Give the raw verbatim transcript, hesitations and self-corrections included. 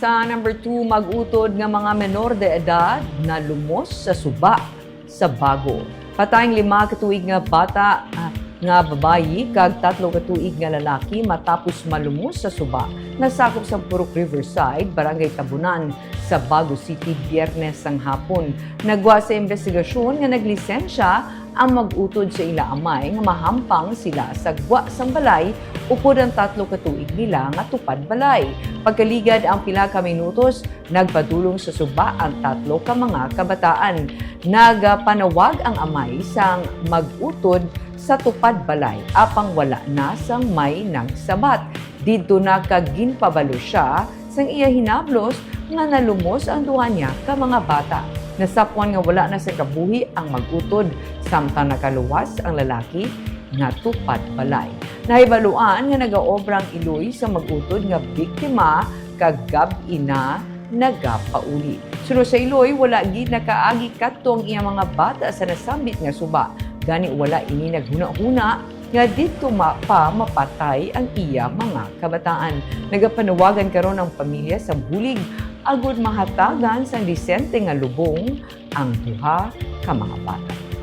Sa number two, mag-utod nga mga menor de edad nalumos sa suba sa Bago. Patay ang lima ka tuig nga bata, ah, nga babayi kag tatlo ka tuig nga lalaki matapos malumos sa suba nga sakop sa Purok Riverside, Barangay Tabunan, sa Bago City, Biyernes sang hapon. Nagwa sa imbestigasyon nga naglisensya ang mag-utod sa ila amay nga mahampang sila sa gwa sang balay, upod ang tatlo ka tuig nila nga tupad balay. Pagkaligad, ang pila ka minutos, nagpadulong sa suba ang tatlo ka mga kabataan. Nagapanawag ang amay sang mag-utod sa tupad balay, apang wala na sang may nagsabat. Didto na ka ginpabalo sia sang iya hinablos nga nalumos ang duha niya ka mga bata. Nasapwan nga wala na sa kabuhi ang mag-utod, samtang nakaluwas ang lalaki nga tupad balay. Nahibaluan nga nagaobra ang iloy sa mag-utod nga biktima kag gab-i na nagapauli. Suno sa iloy, wala gid nakaagi kadto ang iya mga bata sa nasambit nga suba. Gani, wala ini naghunahuna nga didto ma-, pa mapatay ang iya mga kabataan. Nagapanawagan karon ang pamilya sa bulig agud mahatagan sang disente nga lubong ang duha ka mga bata.